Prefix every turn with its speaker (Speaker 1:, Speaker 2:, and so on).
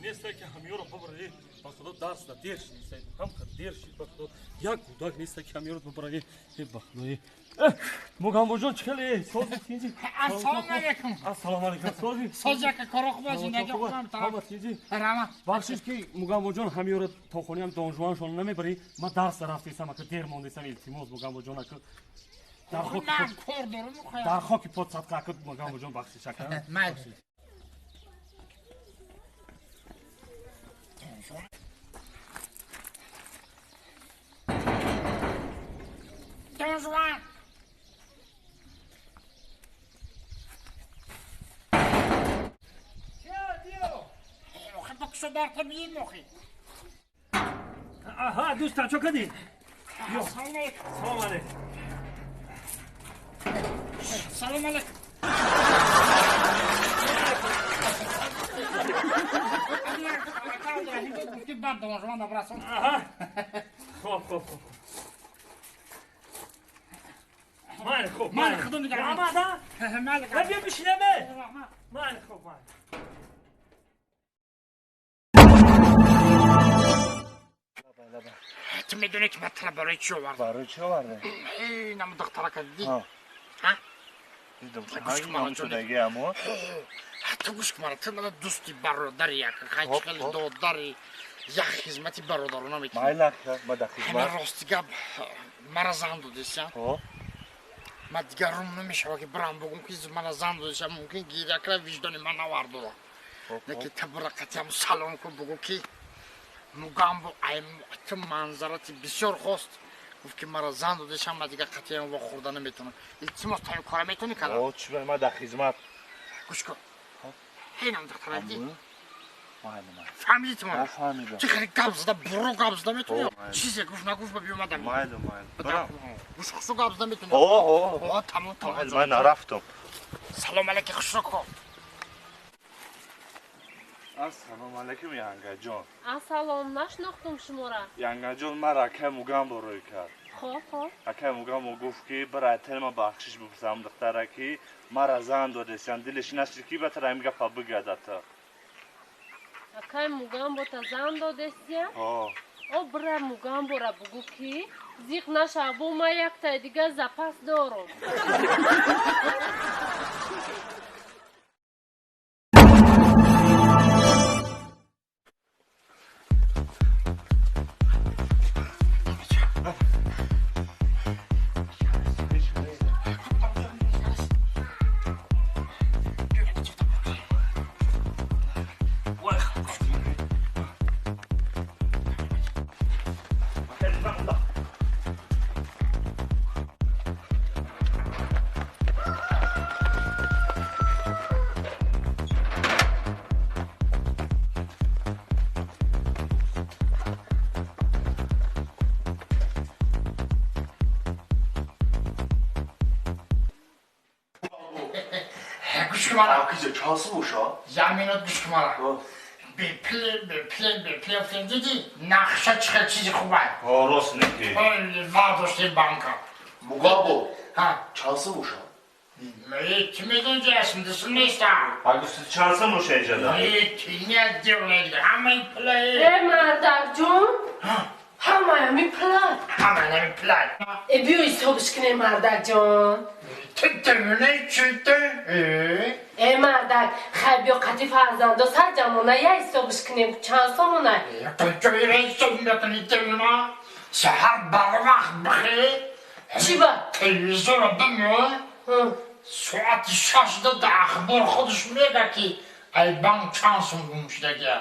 Speaker 1: Неста ки ҳамёро бибарӣ, ба худо дарс да дер шид, ҳам дер шид, ба худо як гудак неста ки ҳамёро бибарӣ, ба худо. Мугамбоҷон, чӣ хеле сози тинҷи?
Speaker 2: Ассалому алайкум.
Speaker 1: Ассалому алайкум. Сози?
Speaker 2: Сози яка коро хуб аст, зиндагӣ хубам.
Speaker 1: Ҳама тинҷи?
Speaker 2: Раҳмат.
Speaker 1: Бахшиш ки Мугамбоҷон ҳамёро то хонаам донжуаншон намебарӣ, ман дарс рафтесам, ака дер мондесам, илтимос Мугамбоҷон ака. Дар хоки
Speaker 2: кор дорам.
Speaker 1: Дар хоки под садқа ака Мугамбоҷон бахшиш ака.
Speaker 2: Майли. Донжуан.
Speaker 1: Аҳа, дӯстан, чо кардӣ? Салом алейкум.
Speaker 2: Салом алейкум.
Speaker 1: Хоб, хоб, хоб. Майли, хоб.
Speaker 2: Майли, худо нигаҳбон.
Speaker 1: Раҳмат, а?
Speaker 2: Майли.
Speaker 1: Биё бишинаме. Майли, хоб, майли.
Speaker 2: Ту медонӣ ки ман тара барои чӣ овардам?
Speaker 3: Барои чӣ овардем?
Speaker 2: Наму духтарака дидӣ?
Speaker 3: Ҳа? Дидам. Ҳамшудаги амо?
Speaker 2: Ту гӯш кун мара, ту мана дӯсти бародари як, хеле додари як хизмати бародарона мекунӣ.
Speaker 3: Майла, ма дар хизмат.
Speaker 2: Рости гап, мара зан додеся. Ман дигар рум намешава ки бирам бугум ки мана зан додеся, мумкин гиря кара виҷдони ман навардода. Леки ту бира қатиам салом кун, бугу ки Мугамбо ту манзарати бисёр хост, гуфт ки мара зан додешам, ман дигар қатъиян вохӯрда наметавонам. Илтимос, таю кора метавонӣ карда?
Speaker 3: О, чӣ, ман дар хизмат.
Speaker 2: Гӯш кун, ҳейнам духтара дидӣ?
Speaker 3: Майли, майли.
Speaker 2: Фаҳмидӣ ту мара?
Speaker 3: Фаҳмидам.
Speaker 2: Чӣ хеле гап зада, буро гап зада метавонӣ? Чизе гуфт нагуфт, ба биёмадам.
Speaker 3: Майли, майли. Барам.
Speaker 2: Гӯш, хусу гап зада метавонӣ?
Speaker 3: О,
Speaker 2: о, тамом, тамом.
Speaker 3: Ман нарафтам.
Speaker 2: Салом алейкум, хушро кун.
Speaker 3: Ассалому алайкум, Янгаҷон.
Speaker 4: Ассалом, нашинохтум шуморо.
Speaker 3: Янгаҷон, ман акай Мугамбо рӯй кард.
Speaker 4: Хоб, хоб.
Speaker 3: Акай Мугамбо гуфт ки бира тел ма бахшиш бипурсам духтара ки мара зан додесян, дилеш нашид ки ба тара ин гапа бигадата.
Speaker 4: Акай Мугамбо та зан додесян?
Speaker 3: Ҳо.
Speaker 4: О, бира Мугамбора бугӯ ки зиқ нашав, бо ман яктаи дигар запас дорам.
Speaker 2: Яминат гӯш кун мара. Бепул, бепул, бепул филм дидӣ? Нақша чӣ хел чизи хубай.
Speaker 3: Ҳо, рост неки.
Speaker 2: Вардошти банка.
Speaker 5: Мугамбо.
Speaker 2: Ҳа.
Speaker 5: Чанд сум боша?
Speaker 2: Ту медонӣ ҷи асм дисм неста.
Speaker 3: А гуфти чанд сум боша иҷада?
Speaker 2: Ту не девона дига. Ҳамаи пулай.
Speaker 4: Э, мардакҷон. Ҳамаи ҳами пулай.
Speaker 2: Ҳамаи ҳами пулай.
Speaker 4: Э, биё ҳисобиш кунем, мардакҷон.
Speaker 2: Ту девонаи чӣ ту?
Speaker 4: Э, мардак, хай биё қати фарзандо сарҷамона я ҳисобиш кунем, чанд сомона?
Speaker 2: Куҷоира ҳисоб мекунӣ, девона? Саҳар барвақт бихе.
Speaker 4: Чӣ ба?
Speaker 2: Телевизорро бимӯ. Соати шашда дар ахбор худаш мега ки ай банк чанд сум гум шудагия.